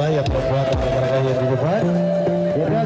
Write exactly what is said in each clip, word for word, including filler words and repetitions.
Yang perempuan, rekan-rekan yang di depan. Kita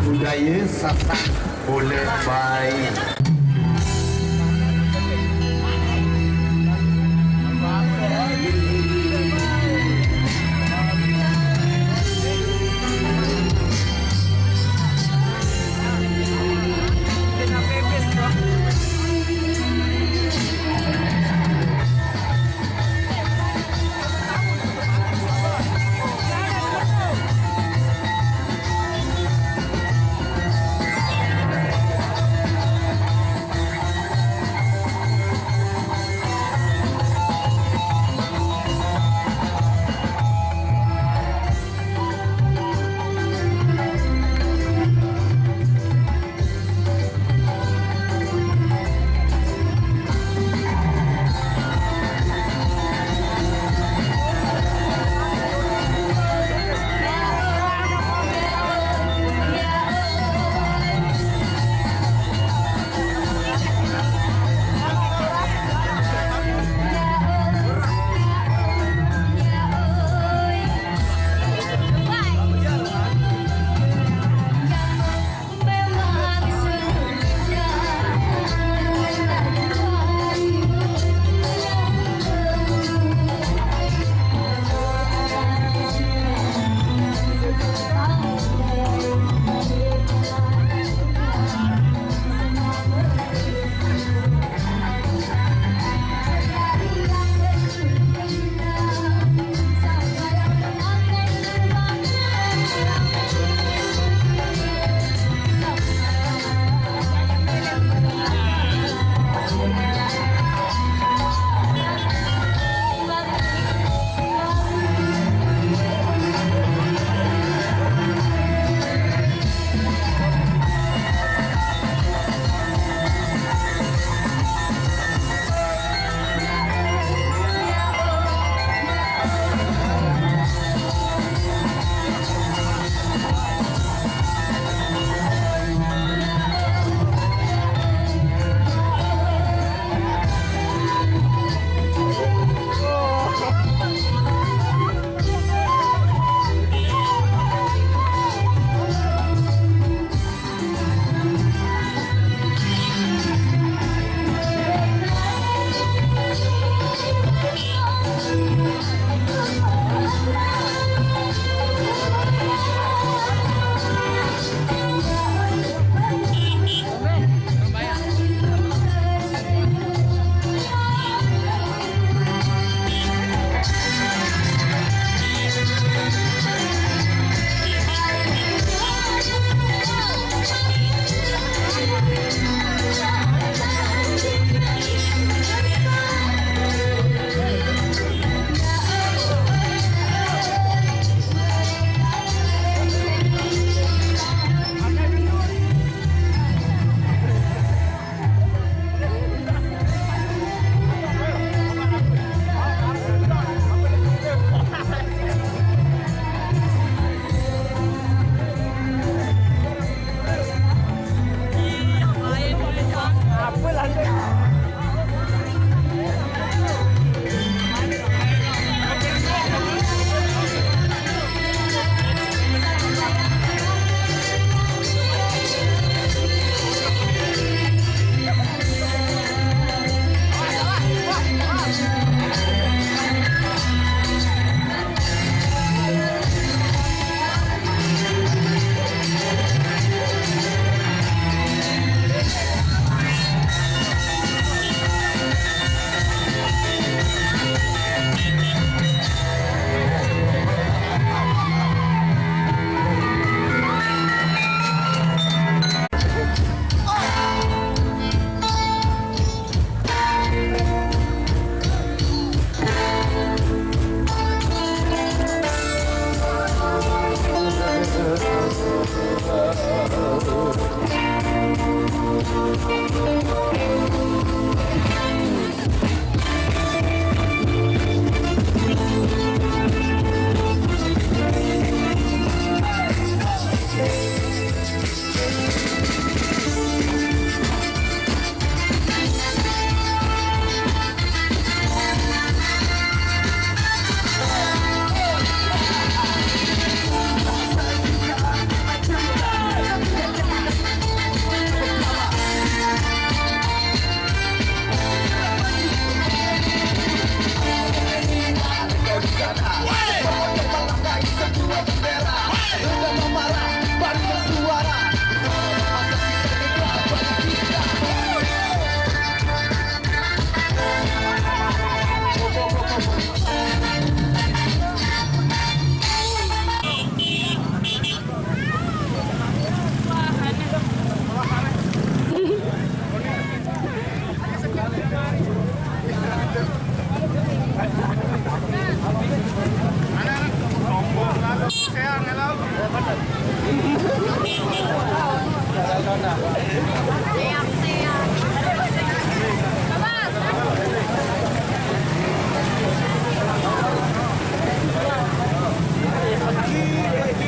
Budaya Sasak Bola Baik.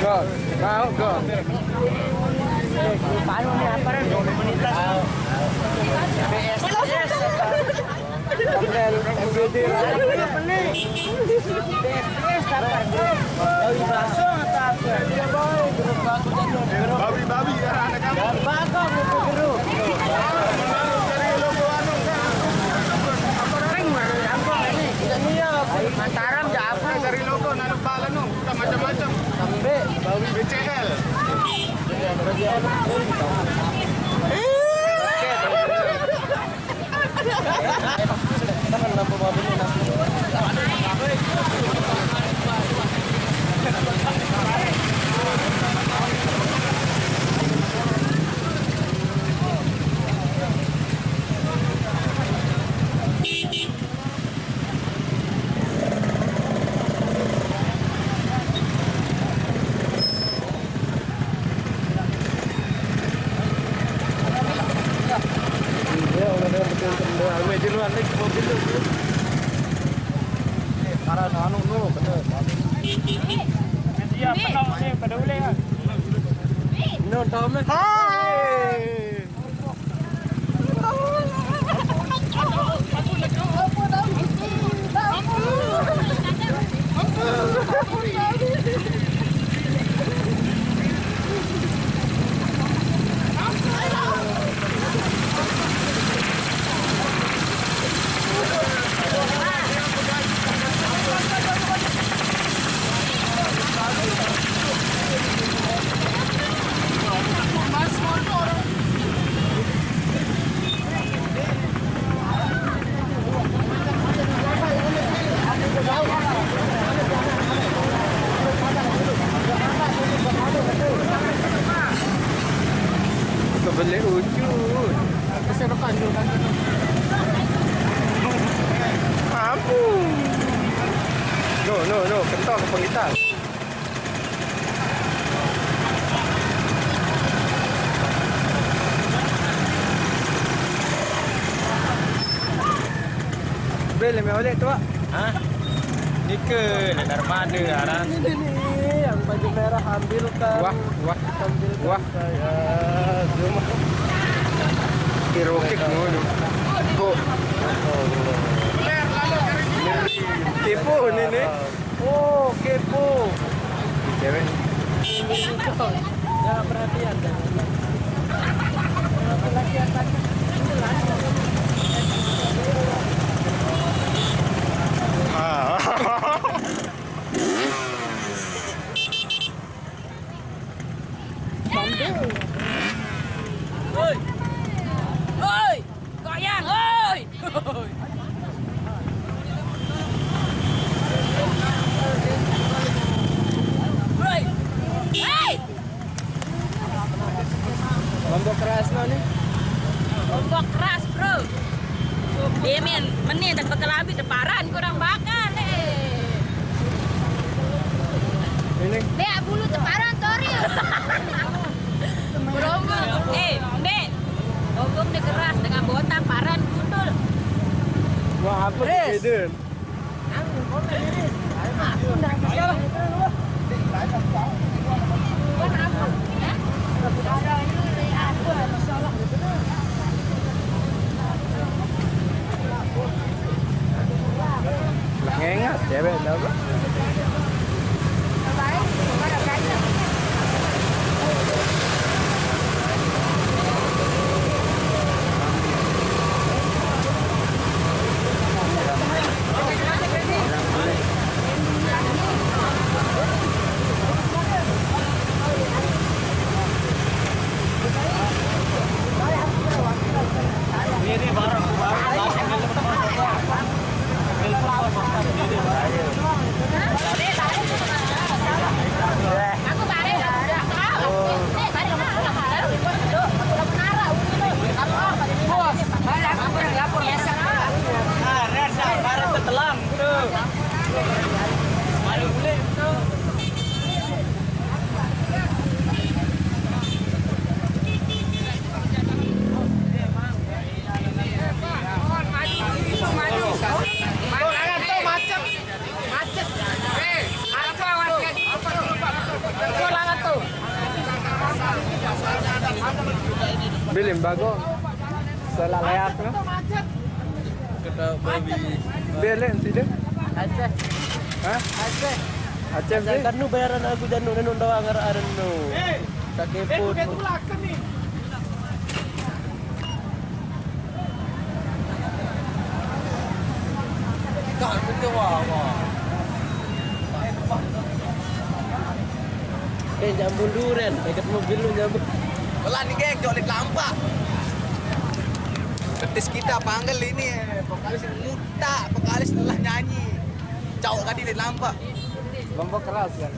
Go, mau go. Paano niya, parang komunitas? P S S. Bawi-bawi, ya, anak kamu. Bago, gitu, gitu. Dari logo anu, kan? Mataram, ya, apa? Dari logo, nanu pala, no? Kita macam-macam. Sampai, bawi. B C L. Iya, penuh sih, pada boleh kan? No, Thomas. Hai. Kebeli ujung. Kasi makanjol ka. Ampun. No, no, no. Kental ke pengital. Bel, yang oleh tu, Wak. Ha? Ni ke, nak darmada, Aras? Ini, ini, ini, yang baju merah, ambilkan. Wah, wah. Ambilkan. Wah. Saya, cuma. Kira okey, no, no. Go. Tipu ni, ni. Oh, kepo. Cewek. Jangan perhatian, jangan. Laki-laki akan. Ah. Oi. Oi. Goyang, oi. Oi. Hei. Lombok keras lo nih. Lombok keras, bro. Dia men, meni tak bekelambi deparan kurang bakal, eh. Ini. Dia bulu deparan, Torius. Gerombol, eh, Mbak. Gerombol ni keras dengan botak, paran gundul. Wah, apa tu, Eden? Lah, ngengat ya, Ben, tau gak? Bago. Salah layak no. Kena babi. Belek sini. Aceh. Hah? Aceh. Aceh. Jangan nu bayaran aku janu nenu doang arah anu. Tak keput. Kak, betul wah, wah. Eh, nyambung duren, dekat mobil lu nyambung. Pelan nih, geng, jok lampak. Betis kita panggil ini, eh, vokalis muta, vokalis lelah nyanyi. Cowok tadi lampak. Lombok keras kan?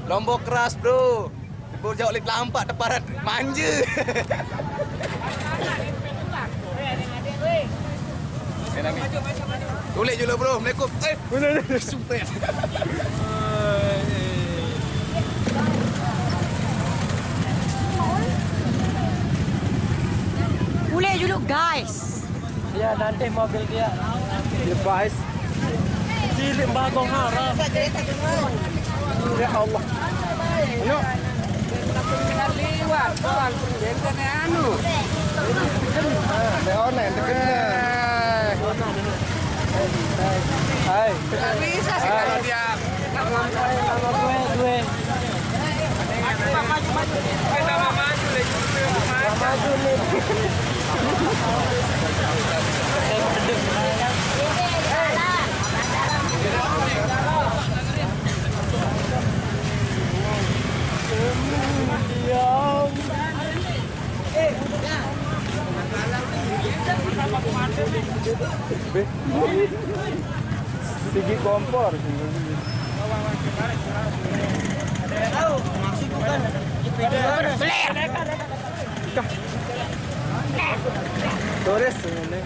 Lombok keras, bro. Bocah oleh lampak teparan manja. Boleh juga bro, Assalamualaikum. Eh, sumpah. Boleh juga guys. Ya, nanti mobil dia. Lepas. Cilik bagong haram. Ya Allah. Yuk. Liwat, Bang. Enten anu. Leone, tekan. Hai. Nggak bisa sih kalau dia. Sigi kompor. Turis ini.